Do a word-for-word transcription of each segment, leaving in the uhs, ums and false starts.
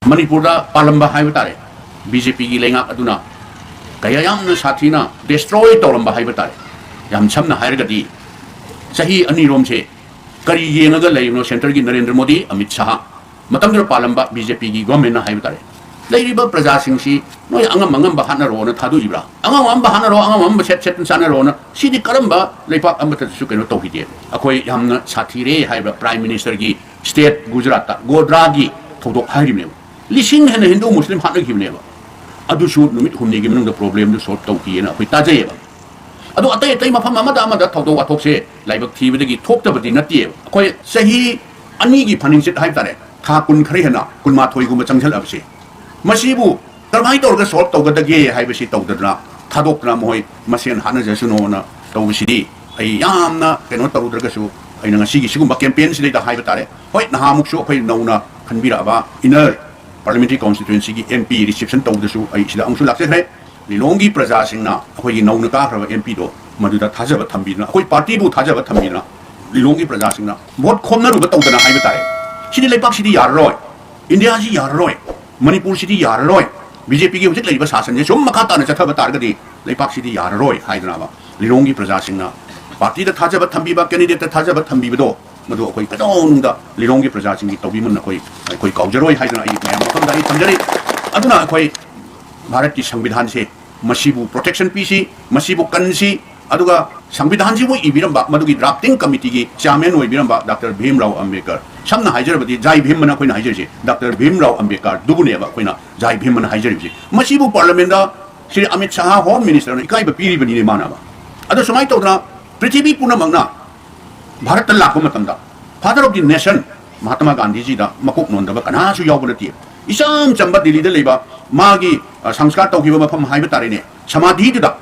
ꯃꯅꯤꯄꯨꯔꯗ ꯄꯥꯜꯂꯝꯕ ꯍꯥꯏꯕ ꯇꯥꯔꯦ, ꯕꯤ ꯖꯦ ꯄꯤꯒꯤ ꯂꯩꯉꯥꯛ ꯑꯗꯨꯅ ꯀꯌꯥ ꯌꯥꯝꯅ ꯁꯥꯊꯤꯅ destroy ꯇꯧꯔꯝꯕ ꯍꯥꯏꯕ ꯇꯥꯔꯦ꯫ ꯌꯥꯝ ꯁꯝꯅ ꯍꯥꯏꯔꯒꯗꯤ, ꯆꯍꯤ ꯑꯅꯤꯔꯣꯝꯁꯦ ꯀꯔꯤ ꯌꯦꯡꯉꯒ ꯂꯩꯕꯅꯣ centreꯒꯤ ꯅꯔꯦꯟꯗ꯭ꯔ ꯃꯣꯗꯤ, ꯑꯃꯤꯠ ꯁꯥꯍ, ꯃꯇꯝꯗꯨꯗ ꯄꯥꯜꯂꯝꯕ ꯕꯤ ꯖꯦ ꯄꯤꯒꯤ governmentꯅ ꯍꯥꯏꯕ ꯇꯥꯔꯦ, ꯂꯩꯔꯤꯕ ꯄ꯭ꯔꯖꯥꯁꯤꯡꯁꯤ ꯅꯣꯏ ꯑꯉꯝ ꯑꯉꯝꯕ ꯍꯥꯠꯅꯔꯣꯅ ꯊꯥꯗꯣꯛꯏꯕ꯭ꯔꯥ? ꯑꯉꯝ ꯑꯉꯝꯕ ꯍꯥꯠꯅꯔꯣ, ꯑꯉꯝ ꯑꯉꯝꯕ ꯁꯦꯠ ꯁꯦꯠꯇꯅ ꯆꯥꯅꯔꯣꯅ꯫ ꯁꯤꯗꯤ ꯀꯔꯝꯕ ꯂꯩꯄꯥꯛ ꯑꯃꯠꯇꯗꯁꯨ ꯀꯩꯅꯣ ꯇꯧꯈꯤꯗꯦ꯫ ꯑꯩꯈꯣꯏ ꯌꯥꯝꯅ ꯁꯥꯊꯤꯔꯦ ꯍꯥꯏꯕ Prime Ministerꯒꯤ state ꯒꯨꯖꯔꯥꯠꯇ ꯒꯣꯗ꯭ꯔꯥꯒꯤ ꯊꯧꯗꯣꯛ ꯍꯥꯏꯔꯤꯕꯅꯦꯕ꯫ ꯂꯤꯁꯤꯡ ꯍꯦꯟꯅ ꯍꯤꯟꯗꯨ ꯃꯨꯁꯂꯤꯝ ꯍꯥꯠꯅꯈꯤꯕꯅꯦꯕ꯫ ꯑꯗꯨꯁꯨ ꯅꯨꯃꯤꯠ ꯍꯨꯝꯅꯤꯒꯤ ꯃꯅꯨꯡꯗ problemꯗꯨ solve ꯇꯧꯈꯤꯑꯅ ꯑꯩꯈꯣꯏ ꯇꯥꯖꯩꯌꯦꯕ꯫ ꯑꯗꯣ ꯑꯇꯩ ꯑꯇꯩ ꯃꯐꯝ ꯑꯃꯗ ꯑꯃꯗ ꯊꯧꯗꯣꯛ ꯋꯥꯊꯣꯛꯁꯦ ꯂꯥꯏꯕꯛ ꯊꯤꯕꯗꯒꯤ ꯊꯣꯛꯇꯕꯗꯤ ꯅꯠꯇꯦꯕ꯫ ꯑꯩꯈꯣꯏ ꯆꯍꯤ ꯑꯅꯤꯒꯤ ꯐꯥꯅꯤꯡꯆꯤꯠ ꯍꯥꯏꯕ ꯇꯥꯔꯦ, ꯊꯥ ꯀꯨꯟ ꯈꯔ ꯍꯦꯟꯅ, ꯀꯨꯟꯃꯥꯊꯣꯏꯒꯨꯝꯕ ꯆꯪꯁꯤꯜꯂꯛꯑꯕꯁꯦ, ꯃꯁꯤꯕꯨ ꯀꯔꯝꯍꯥꯏꯅ ꯇꯧꯔꯒ solve ꯇꯧꯒꯗꯒꯦ ꯍꯥꯏꯕꯁꯤ ꯇꯧꯗꯗꯅ, ꯊꯥꯗꯣꯛꯇꯅ ꯃꯈꯣꯏ ꯃꯁꯦꯟ ꯍꯥꯠꯅꯖꯁꯅꯨꯅ ꯇꯧꯕꯁꯤꯗꯤ ꯑꯩ ꯌꯥꯝꯅ ꯀꯩꯅꯣ ꯇꯧꯔꯨꯗ꯭ꯔꯒꯁꯨ, ꯑꯩꯅ ꯉꯁꯤꯒꯤ ꯁꯤꯒꯨꯝꯕ campaignꯁꯤꯗꯩꯗ ꯍꯥꯏꯕ ꯇꯥꯔꯦ꯫ ꯍꯣꯏ, ꯅꯍꯥꯟꯃꯨꯛꯁꯨ ꯑꯩꯈꯣꯏ ꯅꯧꯅ ꯈꯟꯕꯤꯔꯛꯑꯕ inner parliamentary constituencyꯒꯤ M P reception ꯇꯧꯕꯗꯁꯨ ꯑꯩ ꯁꯤꯗ ꯑꯃꯨꯛꯁꯨ ꯂꯥꯛꯆꯈ꯭ꯔꯦ꯫ ꯂꯤꯂꯣꯡꯒꯤ ꯄ꯭ꯔꯖꯥꯁꯤꯡꯅ ꯑꯩꯈꯣꯏꯒꯤ ꯅꯧꯅ ꯀꯥꯈ꯭ꯔꯕ M Pꯗꯣ ꯃꯗꯨꯗ ꯊꯥꯖꯕ ꯊꯝꯕꯤꯗꯨꯅ, ꯑꯩꯈꯣꯏ partyꯕꯨ ꯊꯥꯖꯕ ꯊꯝꯕꯤꯗꯨꯅ, ꯂꯤꯂꯣꯡꯒꯤ ꯄ꯭ꯔꯖꯥꯁꯤꯡꯅ vote ꯈꯣꯝꯅꯔꯨꯕ ꯇꯧꯗꯅ ꯍꯥꯏꯕ ꯇꯥꯔꯦ꯫ ꯁꯤꯗꯤ ꯂꯩꯄꯥꯛꯁꯤꯗꯤ ꯌꯥꯔꯔꯣꯏ, ꯏꯟꯗꯤꯌꯥꯁꯤ ꯌꯥꯔꯔꯣꯏ, ꯃꯅꯤꯄꯨꯔꯁꯤꯗꯤ ꯌꯥꯔꯔꯣꯏ꯫ ꯕꯤ ꯖꯦ ꯄꯤꯒꯤ ꯍꯧꯖꯤꯛ ꯂꯩꯔꯤꯕ ꯁꯥꯁꯟꯁꯦ ꯁꯨꯝ ꯃꯈꯥ ꯇꯥꯅ ꯆꯠꯊꯕ ꯇꯥꯔꯒꯗꯤ ꯂꯩꯄꯥꯛꯁꯤꯗꯤ ꯌꯥꯔꯔꯣꯏ ꯍꯥꯏꯗꯅꯕ ꯂꯤꯂꯣꯡꯒꯤ ꯄ꯭ꯔꯖꯥꯁꯤꯡꯅ partyꯗ ꯊꯥꯖꯕ ꯊꯝꯕꯤꯕ, candidateꯇ ꯊꯥꯖꯕ ꯊꯝꯕꯤꯕꯗꯣ, ꯃꯗꯨ ꯑꯩꯈꯣꯏ ꯀꯩꯗꯧꯅꯨꯡꯗ ꯂꯤꯂꯣꯡꯒꯤ ꯄ꯭ꯔꯖꯥꯁꯤꯡꯒꯤ ꯇꯧꯕꯤꯃꯜ ꯑꯩꯈꯣꯏ, ꯑꯩꯈꯣꯏ ꯀꯥꯎꯖꯔꯣꯏ ꯍꯥꯏꯗꯅ ꯑꯩ ꯃꯌꯥꯝ ꯃꯐꯝꯗ ꯑꯩ ꯊꯝꯖꯔꯤ꯫ ꯑꯗꯨꯅ ꯑꯩꯈꯣꯏ ꯚꯥꯔꯠꯀꯤ ꯁꯪꯕꯤꯙꯥꯟꯁꯦ, ꯃꯁꯤꯕꯨ protection ꯄꯤꯁꯤ, ꯃꯁꯤꯕꯨ ꯀꯟꯁꯤ, ꯑꯗꯨꯒ ꯁꯪꯕꯤꯙꯥꯟꯁꯤꯕꯨ ꯏꯕꯤꯔꯝꯕ ꯃꯗꯨꯒꯤ drafting committeeꯒꯤ chairman ꯑꯣꯏꯕꯤꯔꯝꯕ ꯗꯥꯛꯇꯔ ꯚꯤꯝ ꯔꯥꯎ ꯑꯝꯕꯦꯗꯀꯔ, ꯁꯝꯅ ꯍꯥꯏꯖꯔꯕꯗꯤ ꯖꯥꯏ ꯚꯤꯝ ꯑꯅ ꯑꯩꯈꯣꯏꯅ ꯍꯥꯏꯖꯔꯤꯁꯦ, ꯗꯥꯛꯇꯔ ꯚꯤꯝ ꯔꯥꯎ ꯑꯝꯕꯦꯗꯀꯔꯗꯨꯕꯨꯅꯦꯕ ꯑꯩꯈꯣꯏꯅ ꯖꯥꯏ ꯚꯤꯝ ꯑꯅ ꯍꯥꯏꯖꯔꯤꯕꯁꯦ꯫ ꯃꯁꯤꯕꯨ parliamentꯗ ꯁ꯭ꯔꯤ ꯑꯃꯤꯠ ꯁꯥꯍ Home Ministerꯅ ꯏꯀꯥꯏꯕ ꯄꯤꯔꯤꯕꯅꯤꯅꯦ ꯃꯥꯅꯕ꯫ ꯑꯗꯣ ꯁꯨꯃꯥꯏꯅ ꯇꯧꯗꯅ ꯄ꯭ꯔꯤꯊꯤꯕꯤ ꯄꯨꯝꯅꯃꯛꯅ ꯚꯥꯔꯠꯇ ꯂꯥꯛꯄ ꯃꯇꯝꯗ Father of the Nation ꯃꯍꯥꯇꯃꯥ ꯒꯥꯟꯙꯤꯖꯤꯗ ꯃꯀꯣꯛ ꯅꯣꯟꯗꯕ ꯀꯅꯥꯁꯨ ꯌꯥꯎꯕ ꯅꯠꯇꯦ꯫ ꯏꯆꯝ ꯆꯝꯕ ꯗꯤꯜꯂꯤꯗ ꯂꯩꯕ ꯃꯥꯒꯤ, ꯑ, ꯁꯪꯁꯀꯥꯔ ꯇꯧꯈꯤꯕ ꯃꯐꯝ ꯍꯥꯏꯕ ꯇꯥꯔꯦꯅꯦ, ꯁꯃꯥꯙꯤꯗꯨꯗ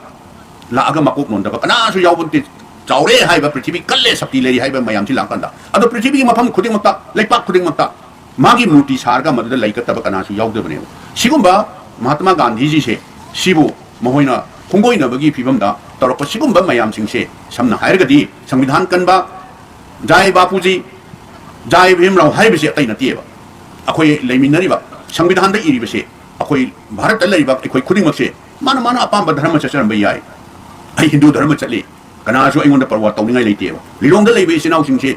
ꯂꯥꯛꯑꯒ ꯃꯀꯣꯛ ꯅꯣꯟꯗꯕ ꯀꯅꯥꯁꯨ ꯌꯥꯎꯕ ꯅꯠꯇꯦ꯫ ꯆꯥꯎꯔꯦ ꯍꯥꯏꯕ, ꯄ꯭ꯔꯤꯊꯤꯕꯤ ꯀꯜꯂꯦ, ꯁꯛꯇꯤ ꯂꯩꯔꯤ ꯍꯥꯏꯕ ꯃꯌꯥꯝꯁꯤ ꯂꯥꯛꯀꯥꯟꯗ, ꯑꯗꯣ ꯄ꯭ꯔꯤꯊꯤꯕꯤꯒꯤ ꯃꯐꯝ ꯈꯨꯗꯤꯡꯃꯛꯇ, ꯂꯩꯄꯥꯛ ꯈꯨꯗꯤꯡꯃꯛꯇ ꯃꯥꯒꯤ ꯃꯨꯔꯇꯤ ꯁꯥꯔꯒ ꯃꯗꯨꯗ ꯂꯩ ꯀꯠꯇꯕ ꯀꯅꯥꯁꯨ ꯌꯥꯎꯗꯕꯅꯦꯕ꯫ ꯁꯤꯒꯨꯝꯕ ꯃꯍꯥꯇꯃꯥ ꯒꯥꯟꯙꯤꯖꯤꯁꯦ, ꯁꯤꯕꯨ ꯃꯈꯣꯏꯅ ꯈꯣꯡꯒꯣꯏꯅꯕꯒꯤ ꯐꯤꯕꯝꯗ ꯇꯧꯔꯛꯄ ꯁꯤꯒꯨꯝꯕ ꯃꯌꯥꯝꯁꯤꯡꯁꯦ, ꯁꯝꯅ ꯍꯥꯏꯔꯒꯗꯤ ꯁꯪꯕꯤꯙꯥꯟ ꯀꯟꯕ, ꯖꯥꯏ ꯕꯥꯄꯨꯖꯤ, ꯖꯥꯏ ꯚꯤꯝ ꯔꯥꯎ ꯍꯥꯏꯔꯤꯕꯁꯤ ꯑꯇꯩ ꯅꯠꯇꯦꯕ꯫ ꯑꯩꯈꯣꯏ ꯂꯩꯃꯤꯟꯅꯔꯤꯕ, ꯁꯪꯕꯤꯙꯥꯟꯗ ꯏꯔꯤꯕꯁꯦ, ꯑꯩꯈꯣꯏ ꯚꯥꯔꯠꯇ ꯂꯩꯔꯤꯕ ꯑꯩꯈꯣꯏ ꯈꯨꯗꯤꯡꯃꯛꯁꯦ ꯃꯥꯅ ꯃꯥꯅ ꯑꯄꯥꯝꯕ ꯙꯔꯃ ꯆꯠꯆꯔꯝꯕ ꯌꯥꯏ꯫ ꯑꯩ ꯍꯤꯟꯗꯨ ꯙꯔꯃ ꯆꯠꯂꯤ, ꯀꯅꯥꯁꯨ ꯑꯩꯉꯣꯟꯗ ꯄꯔꯋꯥ ꯇꯧꯅꯤꯡꯉꯥꯏ ꯂꯩꯇꯦꯕ꯫ ꯂꯤꯂꯣꯡꯗ ꯂꯩꯕ ꯏꯆꯤꯟ ꯏꯅꯥꯎꯁꯤꯡꯁꯦ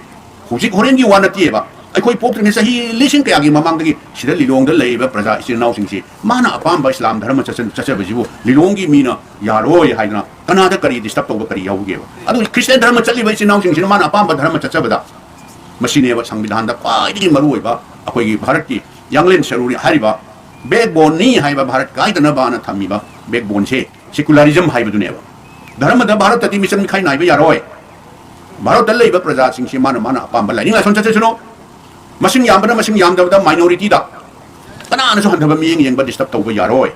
ꯍꯧꯖꯤꯛ ꯍꯣꯔꯦꯟꯒꯤ ꯋꯥ ꯅꯠꯇꯦꯕ꯫ ꯑꯩꯈꯣꯏ ꯄꯣꯛꯇ꯭ꯔꯤꯉꯩ ꯆꯍꯤ ꯂꯤꯁꯤꯡ ꯀꯌꯥꯒꯤ ꯃꯃꯥꯡꯗꯒꯤ ꯁꯤꯗ ꯂꯤꯂꯣꯡꯗ ꯂꯩꯔꯤꯕ ꯄ꯭ꯔꯖꯥ ꯏꯆꯤꯟ ꯏꯅꯥꯎꯁꯤꯡꯁꯤ ꯃꯥꯅ ꯑꯄꯥꯝꯕ ꯏꯁꯂꯥꯝ ꯙꯔꯃ ꯆꯠꯆ-, ꯆꯠꯆꯕꯁꯤꯕꯨ ꯂꯤꯂꯣꯡꯒꯤ ꯃꯤꯅ ꯌꯥꯔꯣꯏ ꯍꯥꯏꯗꯅ ꯀꯅꯥꯗ ꯀꯔꯤ ꯗꯤꯁꯇꯔꯕ ꯇꯧꯕ ꯀꯔꯤ ꯌꯥꯎꯒꯦꯕ? ꯑꯗꯨ ꯈ꯭ꯔꯤꯁꯇꯤꯌꯥꯟ ꯙꯔꯃ ꯆꯠꯂꯤꯕ ꯏꯆꯤꯟ ꯏꯅꯥꯎꯁꯤꯡꯁꯤꯅ ꯃꯥꯅ ꯑꯄꯥꯝꯕ ꯙꯔꯃ ꯆꯠꯆꯕꯗ, ꯃꯁꯤꯅꯦꯕ ꯁꯪꯕꯤꯙꯥꯟꯗ ꯈ꯭ꯋꯥꯏꯗꯒꯤ ꯃꯔꯨꯑꯣꯏꯕ ꯑꯩꯈꯣꯏꯒꯤ ꯚꯥꯔꯠꯀꯤ ꯌꯥꯡꯂꯦꯟ ꯁꯔꯨꯅꯤ ꯍꯥꯏꯔꯤꯕ ꯕꯦꯛꯕꯣꯟꯅꯤ ꯍꯥꯏꯕ, ꯚꯥꯔꯠ ꯀꯥꯏꯗꯅꯕꯅ ꯊꯝꯃꯤꯕ ꯕꯦꯛꯕꯣꯟꯁꯦ ꯁꯦꯀꯨꯂꯥꯔꯤꯖꯝ ꯍꯥꯏꯕꯗꯨꯅꯦꯕ꯫ ꯙꯔꯃꯗ ꯚꯥꯔꯠꯇꯗꯤ ꯃꯤꯆꯪ ꯃꯤꯈꯥꯏ ꯅꯥꯏꯕ ꯌꯥꯔꯣꯏ꯫ ꯚꯥꯔꯠꯇ ꯂꯩꯕ ꯄ꯭ꯔꯖꯥꯁꯤꯡꯁꯤ ꯃꯥꯅ ꯃꯥꯅ ꯑꯄꯥꯝꯕ ꯂꯥꯏꯅꯤꯡ ꯂꯥꯏꯁꯣꯟ ꯆꯠꯆꯁꯅꯨ꯫ ꯃꯁꯤꯡ ꯌꯥꯝꯕꯅ ꯃꯁꯤꯡ ꯌꯥꯝꯗꯕꯗ ꯃꯥꯏꯅꯣꯔꯤꯇꯤꯗ ꯀꯅꯥꯅꯁꯨ ꯍꯟꯊꯕ ꯃꯤꯠꯌꯦꯡ ꯌꯦꯡꯕ ꯗꯤꯁꯇꯔꯕ ꯇꯧꯕ ꯌꯥꯔꯣꯏ꯫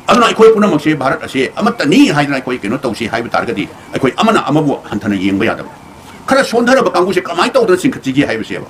ꯑꯗꯨꯅ ꯑꯩꯈꯣꯏ ꯄꯨꯝꯅꯃꯛꯁꯦ ꯚꯥꯔꯠ ꯑꯁꯦ ꯑꯃꯠꯇꯅꯤ ꯍꯥꯏꯗꯅ ꯑꯩꯈꯣꯏ ꯀꯩꯅꯣ ꯇꯧꯁꯤ ꯍꯥꯏꯕ ꯇꯥꯔꯒꯗꯤ ꯑꯩꯈꯣꯏ ꯑꯃꯅ ꯑꯃꯕꯨ ꯍꯟꯊꯅ ꯌꯦꯡꯕ ꯌꯥꯗꯕ꯫ ꯈꯔ ꯁꯣꯟꯊꯔꯕ ꯀꯥꯡꯕꯨꯁꯦ ꯀꯃꯥꯏꯅ ꯇꯧꯗꯅ ꯆꯤꯡꯈꯠꯁꯤꯒꯦ ꯍꯥꯏꯕꯁꯦꯕ꯫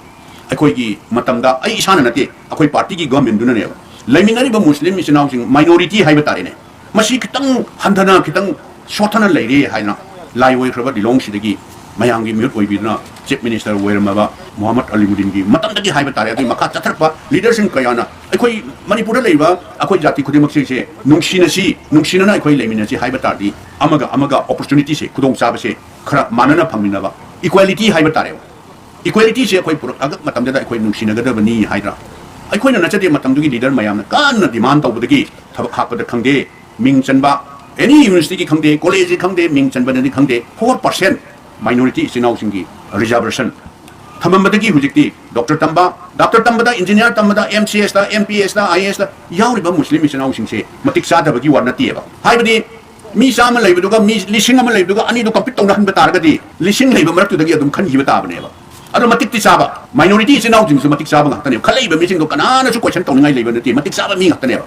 ꯑꯩꯈꯣꯏꯒꯤ ꯃꯇꯝꯗ ꯑꯩ ꯏꯁꯥꯅ ꯅꯠꯇꯦ, ꯑꯩꯈꯣꯏ ꯄꯥꯔꯇꯤꯒꯤ ꯒꯚꯔꯟꯃꯦꯟꯗꯨꯅꯅꯦꯕ꯫ ꯂꯩꯃꯤꯟꯅꯔꯤꯕ ꯃꯨꯁꯂꯤꯝ ꯏꯆꯤꯟ ꯏꯅꯥꯎꯁꯤꯡ, ꯃꯥꯏꯅꯣꯔꯤꯇꯤ ꯍꯥꯏꯕ ꯇꯥꯔꯦꯅꯦ, ꯃꯁꯤ ꯈꯤꯇꯪ ꯍꯟꯊꯅ, ꯈꯤꯇꯪ ꯁꯣꯠꯊꯅ ꯂꯩꯔꯦ ꯍꯥꯏꯗꯅ ꯂꯥꯏ ꯑꯣꯏꯈ꯭ꯔꯕ ꯂꯤꯂꯣꯡꯁꯤꯗꯒꯤ ꯃꯌꯥꯝꯒꯤ ꯃꯤꯍꯨꯠ ꯑꯣꯏꯕꯤꯗꯨꯅ ꯆꯤꯐ ꯃꯤꯅꯤꯁꯇꯔ ꯑꯣꯏꯔꯝꯃꯕ ꯃꯣꯍꯝꯃꯗ ꯑꯂꯤꯃꯨꯗꯤꯟꯒꯤ ꯃꯇꯝꯗꯒꯤ ꯍꯥꯏꯕ ꯇꯥꯔꯦ, ꯑꯗꯨꯒꯤ ꯃꯈꯥ ꯆꯠꯊꯔꯛꯄ ꯂꯤꯗꯔꯁꯤꯡ ꯀꯌꯥꯅ ꯑꯩꯈꯣꯏ ꯃꯅꯤꯄꯨꯔꯗ ꯂꯩꯔꯤꯕ ꯑꯩꯈꯣꯏ ꯖꯥꯇꯤ ꯈꯨꯗꯤꯡꯃꯛꯁꯤꯡꯁꯦ ꯅꯨꯡꯁꯤꯅꯁꯤ, ꯅꯨꯡꯁꯤꯅꯅ ꯑꯩꯈꯣꯏ ꯂꯩꯃꯤꯟꯅꯁꯤ ꯍꯥꯏꯕ ꯇꯥꯔꯗꯤ ꯑꯃꯒ ꯑꯃꯒ ꯑꯣꯄꯣꯔꯆꯨꯅꯤꯇꯤꯁꯦ, ꯈꯨꯗꯣꯡꯆꯥꯕꯁꯦ ꯈꯔ ꯃꯥꯟꯅꯅ ꯐꯪꯃꯤꯟꯅꯕ, ꯏꯀ꯭ꯋꯦꯂꯤꯇꯤ ꯍꯥꯏꯕ ꯇꯥꯔꯦꯕ꯫ ꯏꯀ꯭ꯋꯦꯂꯤꯇꯤꯁꯦ ꯑꯩꯈꯣꯏ ꯄꯨꯔꯛꯑꯒ ꯃꯇꯝꯗꯨꯗ ꯑꯩꯈꯣꯏ ꯅꯨꯡꯁꯤꯅꯒꯗꯕꯅꯤ ꯍꯥꯏꯗꯅ ꯑꯩꯈꯣꯏꯅ ꯅꯠꯆꯗꯦ, ꯃꯇꯝꯗꯨꯒꯤ ꯂꯤꯗꯔ ꯃꯌꯥꯝꯅ ꯀꯟꯅ ꯗꯤꯃꯥꯟ ꯇꯧꯕꯗꯒꯤ ꯊꯕꯛ ꯍꯥꯞꯄꯗ ꯈꯪꯗꯦ, ꯃꯤꯡ ꯆꯟꯕ, ꯑꯦꯅꯤ ꯌꯨꯅꯤꯚꯔꯁꯤꯇꯤꯒꯤ ꯈꯪꯗꯦ, ꯀꯣꯂꯦꯖꯀꯤ ꯈꯪꯗꯦ, ꯃꯤꯡ ꯆꯟꯕꯗꯗꯤ ꯈꯪꯗꯦ, ꯐꯣꯔ ꯄꯥꯔꯁꯦꯟ ꯃꯥꯏꯅꯣꯔꯤꯇꯤ ꯏꯆꯤꯟ ꯏꯅꯥꯎꯁꯤꯡꯒꯤ ꯔꯤꯖꯥꯔꯕꯦꯁꯟ ꯊꯝꯃꯝꯕꯗꯒꯤ ꯍꯧꯖꯤꯛꯇꯤ ꯗꯣꯛꯇꯔ ꯇꯝꯕ, ꯗꯥꯛꯇꯔ ꯇꯝꯕꯗ, ꯏꯟꯖꯤꯅꯤꯌꯥꯔ ꯇꯝꯕꯗ, M C ꯑꯦꯁꯇ, M P ꯑꯦꯁꯇ, I A ꯑꯦꯁꯇ ꯌꯥꯎꯔꯤꯕ ꯃꯨꯁꯂꯤꯝ ꯏꯆꯤꯟ ꯏꯅꯥꯎꯁꯤꯡꯁꯦ ꯃꯇꯤꯛ ꯆꯥꯗꯕꯒꯤ ꯋꯥ ꯅꯠꯇꯦꯕ꯫ ꯍꯥꯏꯕꯗꯤ ꯃꯤ ꯆꯥꯝꯃ ꯂꯩꯕꯗꯨꯒ ꯃꯤ ꯂꯤꯁꯤꯡ ꯑꯃ ꯂꯩꯕꯗꯨꯒ ꯑꯅꯤꯗꯨ ꯀꯝꯄꯤꯠ ꯇꯧꯅꯍꯟꯕ ꯇꯥꯔꯒꯗꯤ ꯂꯤꯁꯤꯡ ꯂꯩꯕ ꯃꯔꯛꯇꯨꯗꯒꯤ ꯑꯗꯨꯝ ꯈꯟꯈꯤꯕ ꯇꯥꯕꯅꯦꯕ꯫ ꯑꯗꯣ ꯃꯇꯤꯛꯇꯤ ꯆꯥꯕ, ꯃꯥꯏꯅꯣꯔꯤꯇꯤ ꯏꯆꯤꯟ ꯏꯅꯥꯎꯁꯤꯡꯁꯨ ꯃꯇꯤꯛ ꯆꯥꯕ ꯉꯥꯛꯇꯅꯦꯕ꯫ ꯈꯜꯂꯛꯏꯕ ꯃꯤꯁꯤꯡꯗꯣ ꯀꯅꯥꯅꯁꯨ ꯀꯣꯏꯁꯟ ꯇꯧꯅꯤꯡꯉꯥꯏ ꯂꯩꯕ ꯅꯠꯇꯦ, ꯃꯇꯤꯛ ꯆꯥꯕ ꯃꯤ ꯉꯥꯛꯇꯅꯦꯕ꯫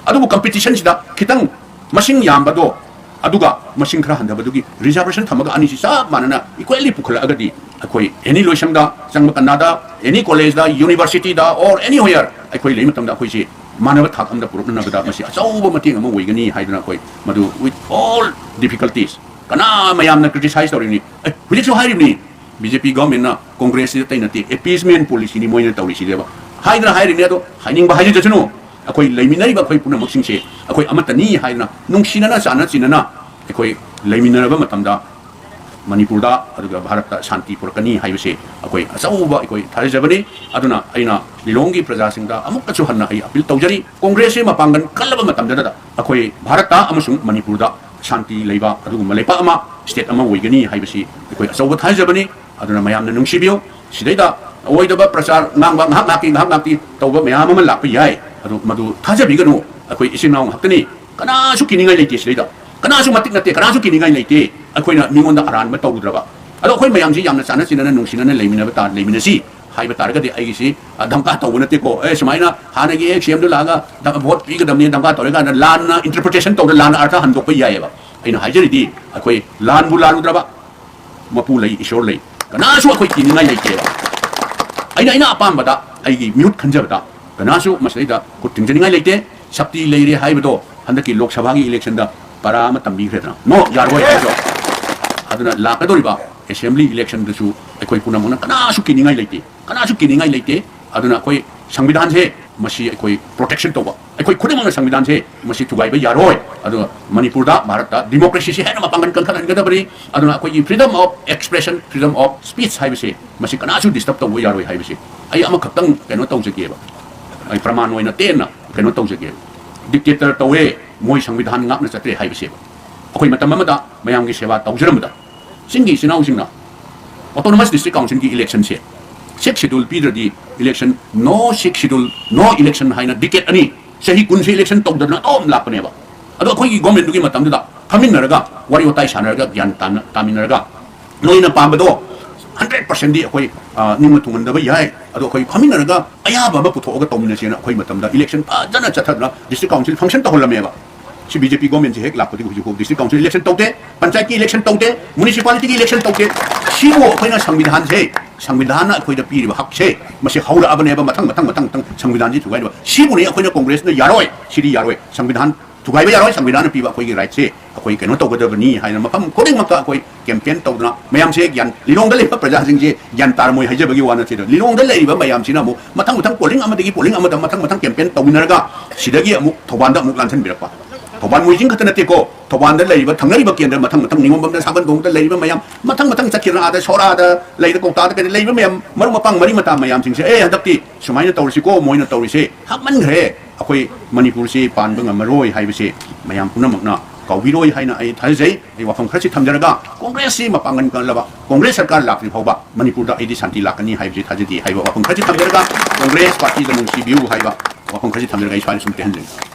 ꯑꯗꯨꯕꯨ ꯀꯝꯄꯤꯇꯤꯁꯟꯁꯤꯗ ꯈꯤꯇꯪ ꯃꯁꯤꯡ ꯌꯥꯝꯕꯗꯣ, ꯑꯗꯨꯒ ꯃꯁꯤꯡ ꯈꯔ ꯍꯟꯊꯕꯗꯨꯒꯤ ꯔꯤꯖꯥꯔꯕꯦꯁꯟ ꯊꯝꯃꯒ ꯑꯅꯤꯁꯤ ꯆꯞ ꯃꯥꯟꯅꯅ ꯏꯀ꯭ꯋꯦꯂꯤ ꯄꯨꯈꯠꯂꯛꯑꯒꯗꯤ ꯑꯩꯈꯣꯏ ꯑꯦꯅꯤ ꯂꯣꯏꯁꯪꯗ ꯆꯪꯕ ꯀꯟꯅꯗ, ꯑꯦꯅꯤ ꯀꯣꯂꯦꯖꯗ, ꯌꯨꯅꯤꯚꯔꯁꯤꯇꯤꯗ, ꯑꯣꯔ ꯑꯦꯅꯤ ꯋꯦꯌꯔ ꯑꯩꯈꯣꯏ ꯂꯩꯕ ꯃꯇꯝꯗ ꯑꯩꯈꯣꯏꯁꯤ ꯃꯥꯟꯅꯕ ꯊꯥꯛ ꯑꯃꯗ ꯄꯨꯔꯛꯅꯅꯕꯗ ꯃꯁꯤ ꯑꯆꯧꯕ ꯃꯇꯦꯡ ꯑꯃ ꯑꯣꯏꯒꯅꯤ ꯍꯥꯏꯗꯅ ꯑꯩꯈꯣꯏ ꯃꯗꯨ with all difficulties, ꯀꯅꯥ ꯃꯌꯥꯝꯅ ꯀ꯭ꯔꯤꯇꯤꯁꯥꯏꯖ ꯇꯧꯔꯤꯕꯅꯤ, ꯑꯦ, ꯍꯧꯖꯤꯛꯁꯨ ꯍꯥꯏꯔꯤꯕꯅꯤ, ꯕꯤ ꯖꯦ ꯄꯤ ꯒꯚꯔꯟꯃꯦꯟꯠꯅ ꯀꯣꯡꯒ꯭ꯔꯦꯁꯁꯤꯗ ꯑꯇꯩ ꯅꯠꯇꯦ, ꯑꯦꯄꯤꯁꯃꯦꯟ ꯄꯣꯂꯤꯁꯤꯅꯤ ꯃꯣꯏꯅ ꯇꯧꯔꯤꯁꯤꯗꯕ꯫ ꯍꯥꯏꯗꯅ ꯍꯥꯏꯔꯤꯅꯦ꯫ ꯑꯗꯣ ꯍꯥꯏꯅꯤꯡꯕ ꯍꯥꯏꯖꯗꯁꯅꯨ, ꯑꯩꯈꯣꯏ ꯂꯩꯃꯤꯟꯅꯔꯤꯕ ꯑꯩꯈꯣꯏ ꯄꯨꯝꯅꯃꯛꯁꯤꯡꯁꯦ ꯑꯩꯈꯣꯏ ꯑꯃꯠꯇꯅꯤ ꯍꯥꯏꯗꯅ ꯅꯨꯡꯁꯤꯅꯅ ꯆꯥꯟꯅ ꯆꯤꯟꯅꯅ ꯑꯩꯈꯣꯏ ꯂꯩꯃꯤꯟꯅꯔꯕ ꯃꯇꯝꯗ ꯃꯅꯤꯄꯨꯔꯗ ꯑꯗꯨꯒ ꯚꯥꯔꯠꯇ ꯁꯥꯟꯇꯤ ꯄꯨꯔꯛꯀꯅꯤ ꯍꯥꯏꯕꯁꯤ ꯑꯩꯈꯣꯏ ꯑꯆꯧꯕ ꯑꯩꯈꯣꯏ ꯊꯥꯖꯖꯕꯅꯤ꯫ ꯑꯗꯨꯅ ꯑꯩꯅ ꯂꯤꯂꯣꯡꯒꯤ ꯄ꯭ꯔꯖꯥꯁꯤꯡꯗ ꯑꯃꯨꯛꯀꯁꯨ ꯍꯟꯅ ꯑꯩ ꯑꯄꯤꯜ ꯇꯧꯖꯔꯤ, ꯀꯣꯡꯒ꯭ꯔꯦꯁꯁꯤ ꯃꯄꯥꯡꯒꯜ ꯀꯜꯂꯕ ꯃꯇꯝꯗꯨꯗ ꯑꯩꯈꯣꯏ ꯚꯥꯔꯠꯇ ꯑꯃꯁꯨꯡ ꯃꯅꯤꯄꯨꯔꯗ ꯁꯥꯟꯇꯤ ꯂꯩꯕ ꯑꯗꯨꯒꯨꯝꯕ ꯂꯩꯄꯥꯛ ꯑꯃ, ꯁ꯭ꯇꯦꯠ ꯑꯃ ꯑꯣꯏꯒꯅꯤ ꯍꯥꯏꯕꯁꯤ ꯑꯩꯈꯣꯏ ꯑꯆꯧꯕ ꯊꯥꯖꯕꯅꯤ꯫ ꯑꯗꯨꯅ ꯃꯌꯥꯝꯅ ꯅꯨꯡꯁꯤꯕꯤꯌꯨ꯫ ꯁꯤꯗꯩꯗ ꯑꯣꯏꯗꯕ ꯄ꯭ꯔꯆꯥꯔ ꯉꯥꯡꯕ ꯉꯥꯏꯍꯥꯛ ꯉꯥꯛꯀꯤ ꯉꯥꯏꯍꯥꯛ ꯉꯥꯛꯀꯤ ꯇꯧꯕ ꯃꯌꯥꯝ ꯑꯃ ꯂꯥꯛꯄ ꯌꯥꯏ, ꯑꯗꯨ ꯃꯗꯨ ꯊꯥꯖꯕꯤꯒꯅꯨ꯫ ꯑꯩꯈꯣꯏ ꯏꯆꯤꯟ ꯏꯅꯥꯎ ꯉꯥꯛꯇꯅꯤ, ꯀꯅꯥꯁꯨ ꯀꯤꯅꯤꯡꯉꯥꯏ ꯂꯩꯇꯦ꯫ ꯁꯤꯗꯩꯗ ꯀꯅꯥꯁꯨ ꯃꯇꯤꯛ ꯅꯠꯇꯦ, ꯀꯅꯥꯁꯨ ꯀꯤꯅꯤꯡꯉꯥꯏ ꯂꯩꯇꯦ꯫ ꯑꯩꯈꯣꯏꯅ ꯃꯤꯉꯣꯟꯗ ꯑꯔꯥꯟꯕ ꯇꯧꯔꯨꯗ꯭ꯔꯕ꯫ ꯑꯗꯣ ꯑꯩꯈꯣꯏ ꯃꯌꯥꯝꯁꯤ ꯌꯥꯝꯅ ꯆꯥꯟꯅ ꯆꯤꯟꯅꯅ ꯅꯨꯡꯁꯤꯅꯅ ꯂꯩꯃꯤꯟꯅꯕ ꯇꯥ-, ꯂꯩꯃꯤꯟꯅꯁꯤ ꯍꯥꯏꯕ ꯇꯥꯔꯒꯗꯤ ꯑꯩꯒꯤꯁꯤ, ꯑ, ꯙꯝꯀꯥ ꯇꯧꯕ ꯅꯠꯇꯦꯀꯣ꯫ ꯑꯦ, ꯁꯨꯃꯥꯏꯅ ꯍꯥꯟꯅꯒꯤ ꯑꯦ ꯁꯤ ꯑꯦꯝꯗꯨ ꯂꯥꯛꯑꯒ ꯙ-, ꯚꯣꯠ ꯄꯤꯒꯗꯕꯅꯤ, ꯙꯝꯀꯥ ꯇꯧꯔꯦ ꯀꯥꯟꯗ ꯂꯥꯟꯅ ꯏꯟꯇꯔꯄ꯭ꯔꯤꯇꯦꯁꯟ ꯇꯧꯗ ꯂꯥꯟꯅ ꯑꯔꯊ ꯍꯟꯗꯣꯛꯄ ꯌꯥꯏꯑꯕ꯫ ꯑꯩꯅ ꯍꯥꯏꯖꯔꯤꯗꯤ ꯑꯩꯈꯣꯏ ꯂꯥꯟꯕꯨ ꯂꯥꯜꯂꯨꯗ꯭ꯔꯕ, ꯃꯄꯨ ꯂꯩ, ꯏꯁꯣꯔ ꯂꯩ, ꯀꯅꯥꯁꯨ ꯑꯩꯈꯣꯏ ꯀꯤꯅꯤꯡꯉꯥꯏ ꯂꯩꯇꯦꯕ꯫ ꯑꯩꯅ, ꯑꯩꯅ ꯑꯄꯥꯝꯕꯗ ꯑꯩꯒꯤ ꯃꯤꯍꯨꯠ ꯈꯟꯖꯕꯗ ꯀꯅꯥꯁꯨ ꯃꯁꯤꯗꯩꯗ ꯈꯨꯠ ꯊꯤꯡꯖꯅꯤꯡꯉꯥꯏ ꯂꯩꯇꯦ꯫ ꯁꯛꯇꯤ ꯂꯩꯔꯦ ꯍꯥꯏꯕꯗꯣ ꯍꯟꯗꯛꯀꯤ ꯂꯣꯛ ꯁꯚꯥꯒꯤ ꯏꯂꯦꯛꯁꯟꯗ ꯄꯔꯥ ꯑꯃ ꯇꯝꯕꯤꯈ꯭ꯔꯦꯗꯅ꯫ ꯅꯣ, ꯌꯥꯔꯣꯏ ꯍꯥꯏꯕꯗꯣ꯫ ꯑꯗꯨꯅ ꯂꯥꯛꯀꯗꯧꯔꯤꯕ ꯑꯦꯁꯦꯝꯕ꯭ꯂꯤ ꯏꯂꯦꯛꯁꯟꯗꯁꯨ ꯑꯩꯈꯣꯏ ꯄꯨꯝꯅꯃꯛꯅ ꯀꯅꯥꯁꯨ ꯀꯤꯅꯤꯡꯉꯥꯏ ꯂꯩꯇꯦ, ꯀꯅꯥꯁꯨ ꯀꯤꯅꯤꯡꯉꯥꯏ ꯂꯩꯇꯦ꯫ ꯑꯗꯨꯅ ꯑꯩꯈꯣꯏ ꯁꯪꯕꯤꯙꯥꯟꯁꯦ ꯃꯁꯤ ꯑꯩꯈꯣꯏ ꯄ꯭ꯔꯣꯇꯦꯛꯁꯟ ꯇꯧꯕ, ꯑꯩꯈꯣꯏ ꯈꯨꯗꯤꯡꯃꯛꯅ ꯁꯪꯕꯤꯙꯥꯟꯁꯦ ꯃꯁꯤ ꯊꯨꯒꯥꯏꯕ ꯌꯥꯔꯣꯏ꯫ ꯑꯗꯨꯒ ꯃꯅꯤꯄꯨꯔꯗ, ꯚꯥꯔꯠꯇ ꯗꯤꯃꯣꯀ꯭ꯔꯦꯁꯤꯁꯤ ꯍꯦꯟꯅ ꯃꯄꯥꯡꯒꯜ ꯀꯟꯈꯠꯍꯟꯒꯗꯕꯅꯤ꯫ ꯑꯗꯨꯅ ꯑꯩꯈꯣꯏꯒꯤ freedom of expression, freedom of speech ꯍꯥꯏꯕꯁꯦ ꯃꯁꯤ ꯀꯅꯥꯁꯨ ꯗꯤꯁꯇꯔꯕ ꯇꯧꯕ ꯌꯥꯔꯣꯏ ꯍꯥꯏꯕꯁꯦ ꯑꯩ ꯑꯃꯈꯛꯇꯪ ꯀꯩꯅꯣ ꯇꯧꯖꯒꯦꯕ, ꯑꯩ ꯄ꯭ꯔꯃꯥꯟ ꯑꯣꯏꯅ ꯇꯦꯟꯅ ꯀꯩꯅꯣ ꯇꯧꯖꯒꯦꯕ꯫ ꯗꯤꯛꯇꯦꯇꯔ ꯇꯧꯋꯦ, ꯃꯣꯏ ꯁꯪꯕꯤꯙꯥꯟ ꯉꯥꯛꯅ ꯆꯠꯇ꯭ꯔꯦ ꯍꯥꯏꯕꯁꯦꯕ꯫ ꯑꯩꯈꯣꯏ ꯃꯇꯝ ꯑꯃꯗ ꯃꯌꯥꯝꯒꯤ ꯁꯦꯕꯥ ꯇꯧꯖꯔꯝꯕꯗ ꯆꯤꯡꯒꯤ ꯏꯆꯤꯟ ꯏꯅꯥꯎꯁꯤꯡꯅ autonomous district councilꯒꯤ electionꯁꯦ sixth schedule ꯄꯤꯗ꯭ꯔꯗꯤ election, no sixth schedule, no election ꯍꯥꯏꯅ decade ꯑꯅꯤ, ꯆꯍꯤ ꯀꯨꯟꯁꯦ election ꯇꯧꯗꯅ ꯑꯗꯨꯝ ꯂꯥꯛꯄꯅꯦꯕ꯫ ꯑꯗꯣ ꯑꯩꯈꯣꯏꯒꯤ governmentꯗꯨꯒꯤ ꯃꯇꯝꯗꯨꯗ ꯐꯝꯃꯤꯟꯅꯔꯒ ꯋꯥꯔꯤ ꯋꯥꯇꯥꯏ ꯁꯥꯟꯅꯔꯒ ꯒ꯭ꯌꯥꯟ ꯇꯥꯅ, ꯇꯥꯃꯤꯟꯅꯔꯒ ꯅꯣꯏꯅ ꯄꯥꯝꯕꯗꯣ hundred percentꯗꯤ ꯑꯩꯈꯣꯏ, ꯑ, ꯅꯤꯡꯕ ꯊꯨꯡꯍꯟꯗꯕ ꯌꯥꯏ, ꯑꯗꯣ ꯑꯩꯈꯣꯏ ꯐꯝꯃꯤꯟꯅꯔꯒ ꯑꯌꯥꯕ ꯑꯃ ꯄꯨꯊꯣꯛꯑꯒ ꯇꯧꯃꯤꯟꯅꯁꯦꯅ ꯑꯩꯈꯣꯏ ꯃꯇꯝꯗ election ꯐꯖꯅ ꯆꯠꯊꯗꯅ district council function ꯇꯧꯍꯜꯂꯝꯃꯦꯕ꯫ ꯁꯤ BJP governmentꯁꯤ ꯍꯦꯛ ꯂꯥꯛꯄꯗꯒꯤ ꯍꯧꯖꯤꯛꯐꯥꯎ district council election ꯇꯧꯗꯦ, ꯄꯟꯆꯥꯌꯠꯀꯤ election ꯇꯧꯗꯦ, municipalityꯒꯤ election ꯇꯧꯗꯦ꯫ ꯁꯤꯕꯨ ꯑꯩꯈꯣꯏꯅ ꯁꯪꯕꯤꯙꯥꯟꯁꯦ, ꯁꯪꯕꯤꯙꯥꯟꯅ ꯑꯩꯈꯣꯏꯗ ꯄꯤꯔꯤꯕ ꯍꯛꯁꯦ, ꯃꯁꯤ ꯍꯧꯔꯛꯑꯕꯅꯦꯕ, ꯃꯊꯪ, ꯃꯊꯪ, ꯃꯊꯪ, ꯃꯊꯪ ꯁꯪꯕꯤꯙꯥꯟꯁꯤ ꯊꯨꯒꯥꯏꯅꯕ꯫ ꯁꯤꯕꯨꯅꯤ ꯑꯩꯈꯣꯏꯅ ꯀꯣꯡꯒ꯭ꯔꯦꯁꯅ ꯌꯥꯔꯣꯏ, ꯁꯤꯗꯤ ꯌꯥꯔꯣꯏ, ꯁꯪꯕꯤꯙꯥꯟ ꯊꯨꯒꯥꯏꯕ ꯌꯥꯔꯣꯏ, ꯁꯪꯕꯤꯙꯥꯟꯅ ꯄꯤꯕ ꯑꯩꯈꯣꯏꯒꯤ right ꯁꯦ ꯑꯩꯈꯣꯏ ꯀꯩꯅꯣ ꯇꯧꯒꯗꯕꯅꯤ ꯍꯥꯏꯅ ꯃꯐꯝ ꯈꯨꯗꯤꯡꯃꯛꯇ ꯑꯩꯈꯣꯏ campaign ꯇꯧꯗꯅ ꯃꯌꯥꯝꯁꯦ ꯒ꯭ꯌꯥꯟ, ꯂꯤꯂꯣꯡꯗ ꯂꯩꯕ ꯄ꯭ꯔꯖꯥꯁꯤꯡꯁꯦ ꯒ꯭ꯌꯥꯟ ꯇꯥꯔꯝꯃꯣꯏ ꯍꯥꯏꯖꯕꯒꯤ ꯋꯥ ꯅꯠꯇꯦ꯫ ꯂꯤꯂꯣꯡꯗ ꯂꯩꯔꯤꯕ ꯃꯌꯥꯝꯁꯤꯅ ꯑꯃꯨꯛ ꯃꯊꯪ ꯃꯊꯪ polling ꯑꯃꯗꯒꯤ polling ꯑꯃꯗ ꯃꯊꯪ ꯃꯊꯪ campaign ꯇꯧꯅꯔꯒ ꯁꯤꯗꯒꯤ ꯑꯃꯨꯛ ꯊꯧꯕꯥꯜꯗ ꯑꯃꯨꯛ ꯂꯥꯟꯁꯤꯟꯕꯤꯔꯛꯄ꯫ ꯊꯧꯕꯥꯜ ꯃꯣꯏꯖꯤꯡ ꯈꯛꯇ ꯅꯠꯇꯦꯀꯣ, ꯊꯧꯕꯥꯜꯗ ꯂꯩꯔꯤꯕ ꯊꯪꯅꯔꯤꯕ ꯀꯦꯟꯗ꯭ꯔ ꯃꯊꯪ ꯃꯊꯪ ꯅꯤꯉꯣꯝꯕꯝꯗ, ꯁꯥꯕꯟ ꯈꯣꯡꯗ ꯂꯩꯔꯤꯕ ꯃꯌꯥꯝ, ꯃꯊꯪ ꯃꯊꯪ ꯆꯠꯈꯤꯗꯅ ꯑꯥꯗ ꯁꯣꯔꯥꯗ ꯂꯩꯔ, ꯀꯧꯇꯥꯗ ꯀꯩꯗ ꯂꯩꯔꯤꯕ ꯃꯌꯥꯝ, ꯃꯔꯨꯞ ꯃꯄꯥꯡ ꯃꯔꯤ ꯃꯇꯥ ꯃꯌꯥꯝꯁꯤꯡꯁꯦ, "ꯑꯦ, ꯍꯟꯗꯛꯇꯤ ꯁꯨꯃꯥꯏꯅ ꯇꯧꯔꯁꯤꯀꯣ, ꯃꯣꯏꯅ ꯇꯧꯔꯤꯁꯦ ꯍꯥꯞꯃꯟꯈ꯭ꯔꯦ, ꯑꯩꯈꯣꯏ ꯃꯅꯤꯄꯨꯔꯁꯤ ꯄꯥꯟꯕ ꯉꯝꯃꯔꯣꯏ" ꯍꯥꯏꯕꯁꯤ ꯃꯌꯥꯝ ꯄꯨꯝꯅꯃꯛꯅ ꯀꯥꯎꯕꯤꯔꯣꯏ ꯍꯥꯏꯅ ꯑꯩ ꯊꯥꯖꯖꯩ꯫ ꯑꯩ ꯋꯥꯐꯝ ꯈꯔꯁꯤ ꯊꯝꯖꯔꯒ, ꯀꯣꯡꯒ꯭ꯔꯦꯁꯁꯤ ꯃꯄꯥꯡꯒꯜ ꯀꯜꯂꯕ ꯀꯣꯡꯒ꯭ꯔꯦꯁ ꯁꯔꯀꯥꯔ ꯂꯥꯛꯇ꯭ꯔꯤ ꯐꯥꯎꯕ ꯃꯅꯤꯄꯨꯔꯗ ꯑꯩꯗꯤ ꯁꯥꯟꯇꯤ ꯂꯥꯛꯀꯅꯤ ꯍꯥꯏꯕꯁꯤ ꯊꯥꯖꯗꯦ ꯍꯥꯏꯕ ꯋꯥꯐꯝ ꯈꯔꯁꯤ ꯊꯝꯖꯔꯒ, ꯀꯣꯡꯒ꯭ꯔꯦꯁ ꯄꯥꯔꯇꯤꯗ ꯅꯨꯡꯁꯤꯕꯤꯌꯨ ꯍꯥꯏꯕ ꯋꯥꯐꯝ ꯈꯔꯁꯤ ꯊꯝꯖꯔꯒ ꯑꯩ ꯁ꯭ꯋꯥꯏꯗ ꯁꯨꯝ ꯇꯦꯟꯍꯟꯖꯒꯦ꯫